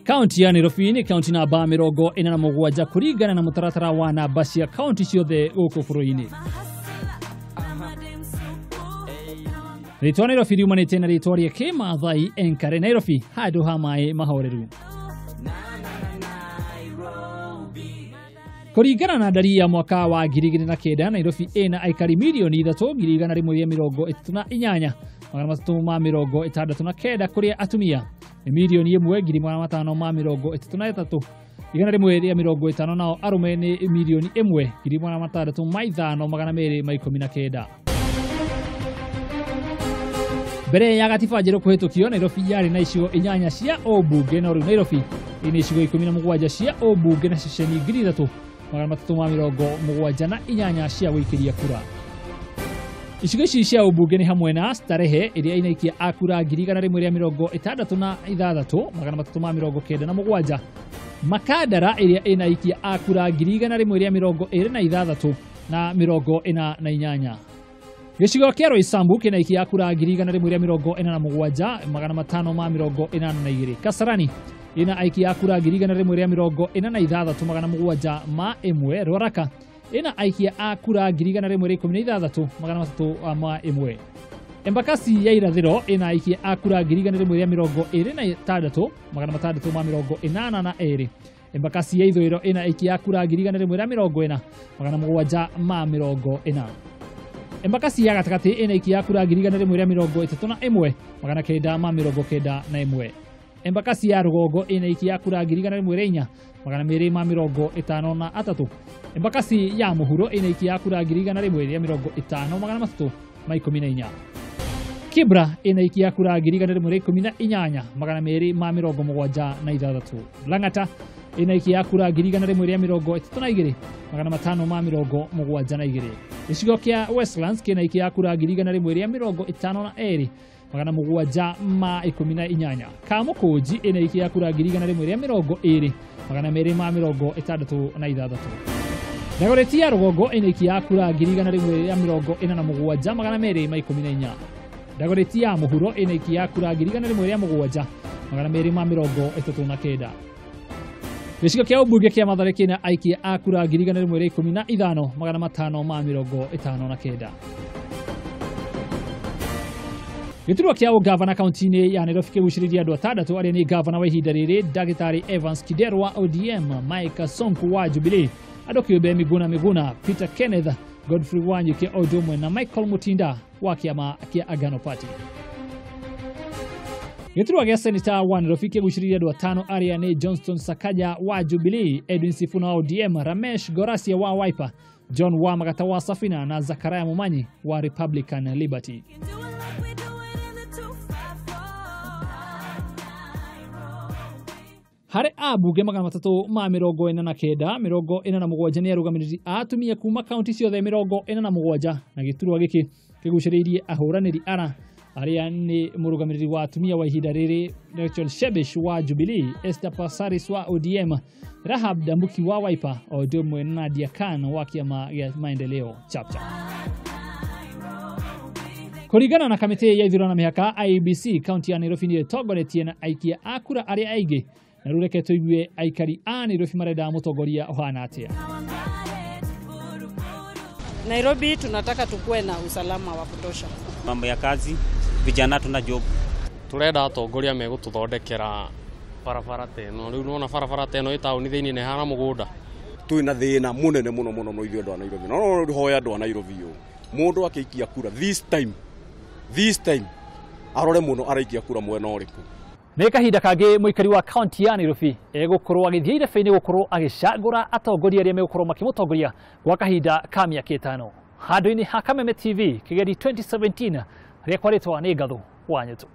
Kaunti ya Nairobi nĩ kaunti namba 47 kũringana na mũtaratara wa namba cia kaunti ciothe gũkũ bũrũri-inĩ. Rĩtwa Nairobi riumanĩte na rĩtwa rĩa Kĩmathai Enkare Nairobi, handũ ha maĩ mahoreru. Kũringana na ndari ya mwaka wa 2009, Nairobi ĩna aikari mirioni 3,138,369 kũrĩa atumia nĩ mirioni 1,533,150 nao arũme nĩ mirioni 1,605,219. Mbere ya gatiba njerũ kũhĩtũkio, Nairobi yarĩ na icigo 8 cia ũmbunge, no rĩu Nairobi ĩna icigo 17 cia ũmbunge na ceceni 3,378 cia gũikĩria kura. Icigo ici cia ũmbunge nĩ hamwe na Starehe ĩrĩa ĩnaikia a kura 166,397, Makadara ĩrĩa ĩnaikia a kura 126,48. Gĩcigo kĩa Roysambu kĩnaikia kura 147,582. Kasarani ina aikia kura 146,701. Ruaraka ina aikia a kura 116,301. Embakasi ya Irathĩro ina aikia a kura 126,682. Embakasi ya Ithũĩro ina aikia a kura 140,740. Embakasi ya gatagatĩ ina aikia a kura 131,991. Embakasi ya rũgongo ina aikia a kura 104,253. Embakasi ya mũhuro ina aikia a kura 150,314. Kibra ina aikia a kura 118,276. Lang'ata ina aikia a kura 132,572. Gĩcigo kĩa Westlands kĩna aikia a kura 152,718. Kamũkũnji ĩna aikia kura 120,266. Dagoretti ya rũgongo ĩna aikia kura 147,214. Dagoretti ya mũhuro ĩna aikia kura 107,239. Gĩcigo kĩa ũmbunge kĩa Mathare kĩna aikia a kura 115,559. Gĩturwa kĩa ũgavana kaunti-inĩ ya Nairobi kĩgucĩrĩirie andũ atandatũ arĩa nĩ gavana wa ihinda rĩrĩ Ndagĩtarĩ Evans Kidero wa ODM, Mike Sonko wa Jubilee, andũ kĩũmbe Miguna Miguna, Peter Kenneth, Godfrey Wanyuke o ũndũ ũmwe na Michael Mutinda wa kĩama kĩa Agano Party. Gĩturwa gĩa seneta wa Nairobi kĩgucĩrĩirie andũ atano arĩa nĩ Johnston Sakaja wa Jubilee, Edwin Sifuna wa ODM, Ramesh Gorasia wa Wiper, John Wamagata wa Safina na Zakaria Mumanyi wa Republican Liberty. Harĩ ambunge 349, 47 nĩ arũgamĩrĩri a atumia kuma kaunti ciothe 47, na gĩturwa gĩkĩ kĩgucĩrĩirie ahũranĩri ara arĩa nĩ mũrũgamĩrĩri wa atumia wa ihinda rĩrĩ Rachel Shebesh wa Jubilee, Esther Passaris wa ODM, Rahab Dambuki wa Wiper o ũndũ ũmwe na Nadia Khan wa kĩama gĩa Maendeleo Chapter. Kũringana na kamĩtĩ ya ithurano na mĩhaka IEBC, kaunti ya Nairobi nĩyo ĩtongoretie na aikia a kura arĩa aingĩ, na rĩu reke tũigue aikari a Nairobi marenda mũtongoria ũhana atĩa. Nairobi tunataka tukue na usalama wa kutosha. Mambo ya kazi, vijana tuna job. Turenda atongoria megũtũthondekera barabara ta ĩno. Rĩu nĩwona barabara ta ĩno ĩ taũni thĩinĩ nĩ hana mũgũnda. Twĩna thĩna mũnene mũno mũno mũno ithuĩ andũ a Nairobi. No no hoya andũ a Nairobi ũũ. Mũndũ akĩikia kura this time arore mũno araikia kura mwena ũrĩkũ. Nĩ kahinda kangĩ mũikari wa kaunti ya Nairobi egũkorwo agĩthiĩ irebe-inĩ gũkorwo agĩcagũra atongoria arĩa megũkorwo makĩmũtongoria gwa kahinda ka mĩaka 5. Handũ-inĩ ha Kameme TV Kigedi 2017 rĩakwa rĩtwa nĩ Ngathu wa Nyũtũ.